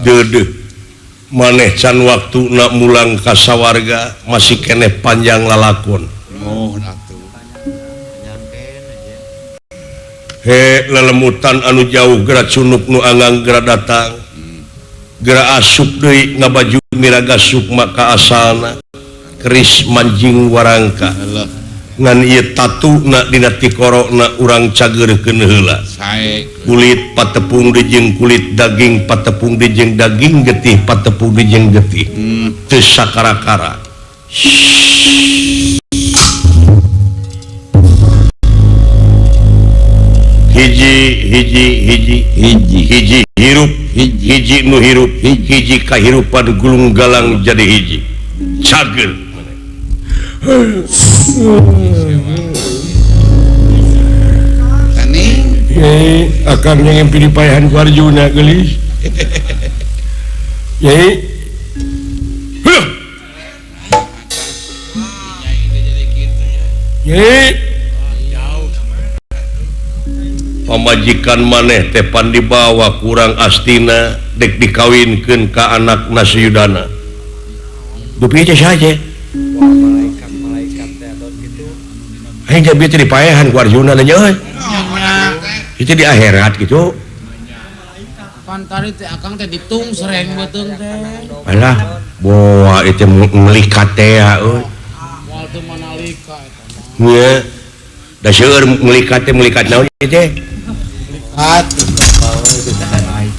Deudeuh maneh can waktuna mulang ka sawarga masih keneh panjang lalakon. Mohon atuh. He lelemutan anu jauh geura cunuk nu anggang geura datang. Geura asup deui ngabaju miraga sukma ka asalna. Keris manjing warangka. Ngan ieu tatuna dina tikorona urang cageurkeun heula. Kulit patepung deui jeung kulit daging patepung deui jeung daging getih patepung deui jeung getih. Teu sakara-kara. Hiji hiji hiji hiji hiji hirup hiji nu hirup hiji kahirupan gulung galang jadi hiji cager tani akang yang ngimpi dipayahan ku Arjuna geulis yai huh yai pamajikan maneh teh pan dibawa kurang astina dek dikawinkeun ka anak Nasyudana. Dupi teh saja. Malaikat teh atau gitu. Aing teh bieu teh dipaehan ku Arjuna nya euy. Itu di akhirat gitu. Pan tadi teh akang teh ditung sereng beuteung teh. Alah, boa itu melikat teh euy. Moal teu manalika eta mah. Nya. Da seueur melikat teh melikat naon ieu teh?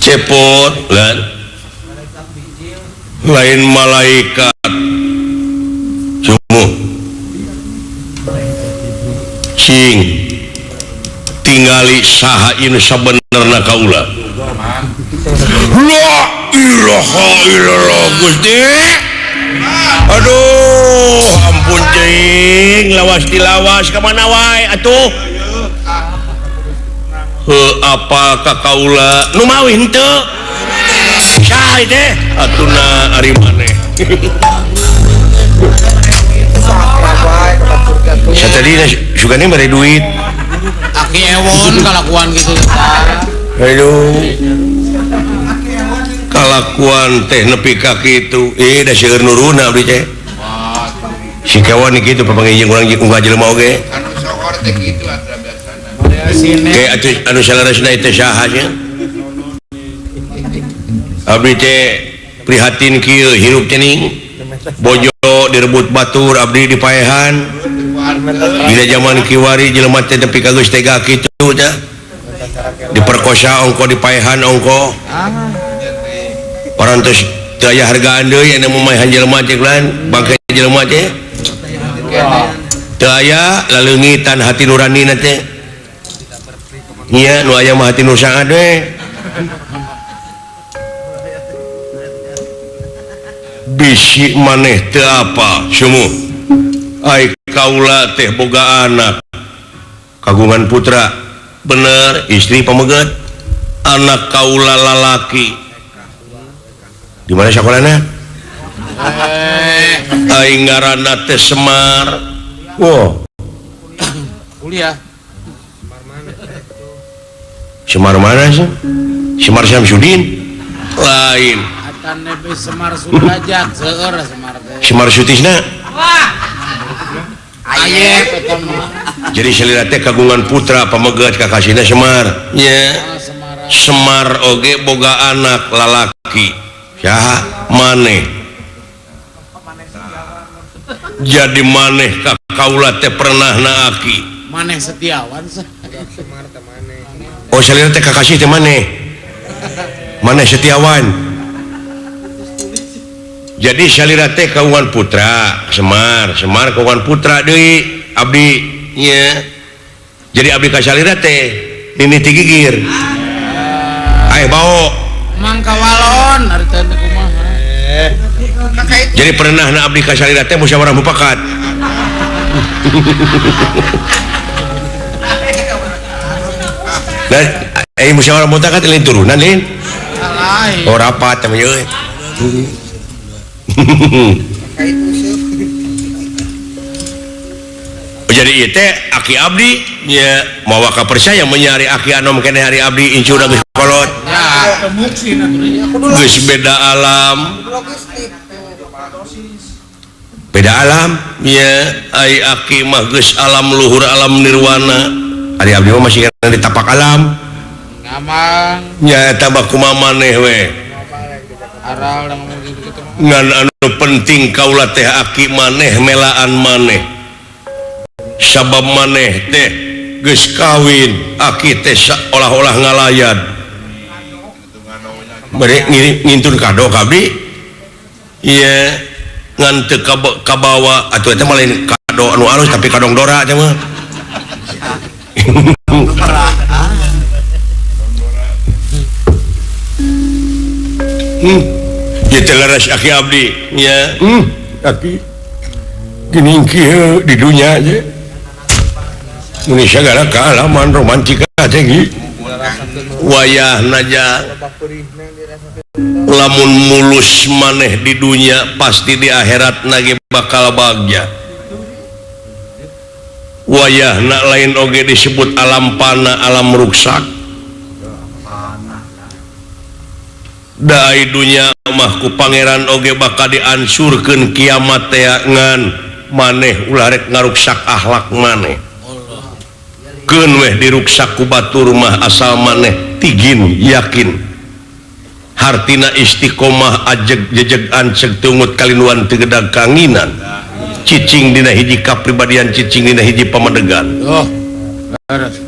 Cepot lan lain malaikat cumuh cing tingali saha ieu sabenerna kaula. La ilaha illallah Gusti. Aduh ampun cing lawas dilawas ka mana wae atuh. Heuh apa ka kaula nu mawi henteu saha teh atuna ari maneh. Satadina sugane mere duit aki ewon kalakuan gitu tah. Aduh kalakuan teh nepi ka kitu da seueur nuruna abdi teh si kawan kitu papanggih jeung urang jeung unggal jelema oge anu sohor teh kitu atuh biasana. Kayak atuh anu salaresna teh saha nya abdi teh prihatin kieu hirup teh ning bojo direbut batur abdi dipaehan dina zaman kiwari jelema teh nepi ka geus tega kitu teh diperkosa ongko dipaehan ongko parantos teu aya hargaan deui anu mamaehan jelema teh lan bangke jelema teh teu aya laleungitan hati nurani teh nya nu aya mah hati nu saat we bisi maneh teu apa sumuh ai kaula teh boga anak kagungan putra bener istri pameget anak kaula lalaki di mana sakolana ai ngaranna teh Semar. Wah kuliah Semar mana sih? Semar Syamsuddin lain. Atan nebi Semar Sudrajat seueur Semar teh. Semar Sutisna. Wah. Aye eta mah. Jadi salira teh kagungan putra pameget kakasihna Semar. Nya. Semar oge boga anak lalaki. Saha? Maneh. Jadi maneh ka kaula teh pernah na aki. Maneh Setiawan sah. Oh salira teh kakasih teh maneh. Maneh Setiawan. Jadi salira teh kagungan putra Semar, Semar kagungan putra deui abdi nya. Jadi abdi ka salira teh nini ti gigir. Ayo bao. Mangka walon ari teh kumaha. Jadi pernah na abdi ka salira teh musyawarah mufakat. Nah, musyawarah mufakat lain turunan lain. Oh rapat teh euy. Jadi ieu teh aki abdi nya mawa ka percaya menyari aki anom keneh hari abdi incu geus kolot. Geus beda alam. Beda alam nya ai aki mah geus alam luhur alam nirwana. Ari abdi mah masih kana di tapak alam. Ngamang. Nya eta mah kumaha maneh we. Aral da ngomong kitu mah. Ngan anu penting kaula teh aki maneh melaan maneh. Sabab maneh teh geus kawin, aki teh olah-olah ngalayan. Bade ngintun kado ka abdi. Ieu ngan teu kabawa atuh eta mah lain kado anu alus tapi kadong dora teh mah. Ieu teh leres aki abdi nya. Aki geuning kieu di dunya je. Mun sagala kaalaman romantika teh gi. Wayahna ja lamun mulus maneh di dunya pasti di akhirat nage bakal bagja. Wayahna lain oge disebut alam pana alam ruksak. Da ai dunya mah ku pangeran oge bakal diansurkeun kiamat teh ngan maneh ulah rek ngaruksak akhlak maneh. Keun weh diruksak ku batur mah asal maneh tigin yakin. Hartina istiqomah ajeg jejeg anceg tungut kalinuan teu gedag kanginan. Cicing dina hiji kapribadian, cicing dina hiji pamadegan. Oh. Leres.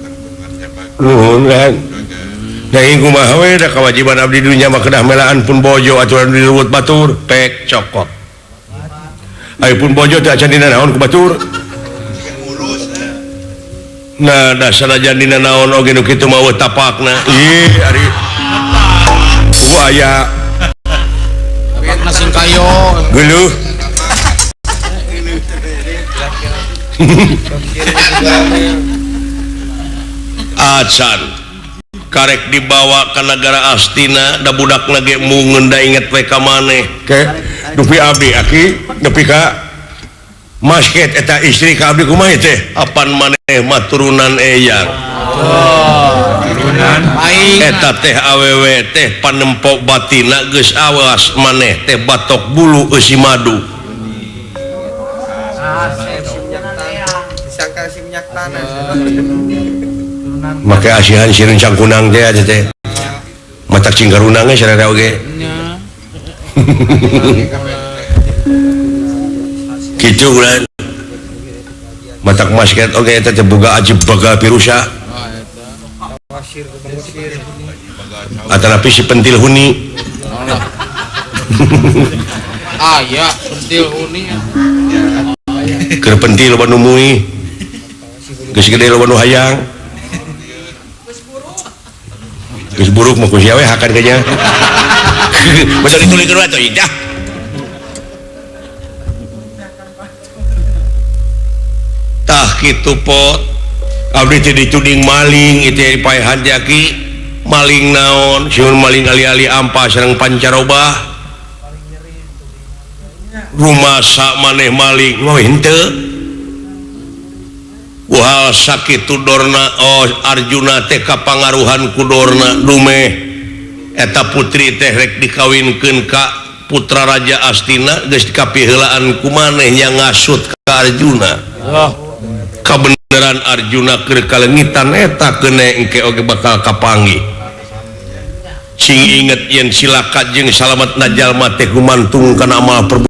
Nuhun kan. Daging kumaha we da kawajiban abdi dunya mah kedah melaan pun bojo aturan diruwut batur pek cokot. Ai pun bojo teh acan dina naon ku batur. Nah dasar aja dina naon oge nu kitu mah eueuh tapakna. Ih ari aya tapakna sing kayo. Geuleuh. Acan karek dibawa ke negara Astina da budakna ge mungeun da inget we ka maneh. Ke dupi abdi aki nepi ka masket eta istri ka abdi kumaha teh? Apan maneh mah turunan eyang. Oh, turunan eta teh awewe teh panempok batina geus awas maneh teh batok bulu eusi madu. Disangka si minyak tanah. Make asihan sireun cangkunang teh aja teh. Matak cinggarunang ge sararea oge. Kitu ulan. Matak masket oge eta teh boga ajib baga pirusa. Atanapi si pentil huni. Ah ya, pentil huni. Keur pentil loba nu mui. Geus gede loba nu hayang. Geus buruk mah ku sia we hakan kayaknya. Masa ditulikeun we atuh dah. Tah kitu pot. Abdi teh dituding maling itu dipaehan teh aki. Maling naon? Sieun maling ali-ali ampas sareng pancaroba. Rumasa maneh maling wah henteu. Wah sakitu Dorna oh Arjuna teh kapangaruhan ku Dorna dumeh eta putri teh rek dikawinkeun ka putra Raja Astina geus dikapiheulaan ku maneh nya ngasut ka Arjuna. Oh. Kabeneran Arjuna keur kalengitan eta keune engke oge bakal kapanggih. Sing inget yen silaka jeung salametna jalma teh gumantung kana amal perbuatan.